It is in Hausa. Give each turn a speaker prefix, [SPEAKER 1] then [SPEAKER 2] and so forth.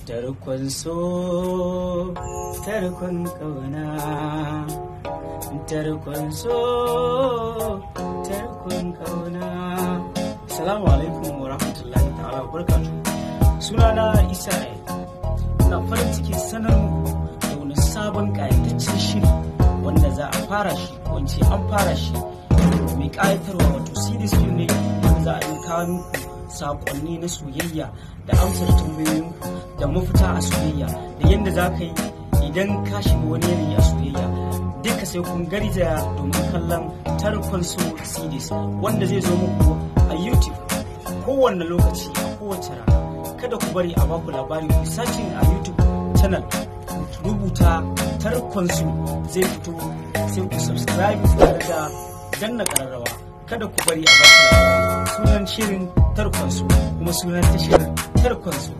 [SPEAKER 1] Tarkon so, tarkon ƙauna, tarkon so, tarkon ƙauna. Assalamu alaikum wa rahmatullahi ta'ala wa barakatuh. Sunana Isa Ayel. Ina farin cikin sanar muku da wani sabon ƙayataccen shiri wanda za a fara shi, ko in ce an fara shi, mai ƙayatarwa, wato series film ne wanda za a yi kawo muku saƙonni na soyayya da amsar tambayoyinku da mafita a soyayya da yadda za ka yi idan ka shiga wani yanayi a soyayya. Duka sai kun garzaya domin kallon Tarkon So series, wanda zai zo muku a YouTube kowanne lokaci, a kowace rana. Kada ku bari a baku labari. Ku searching a YouTube channel, ku rubuta Tarkon So, zai fito. Sai ku subscribe tare da danna kararrawa. Kada ku bari a baku labari. Sunan shirin Tarkon So, kuma sunan tashar Tarkon So.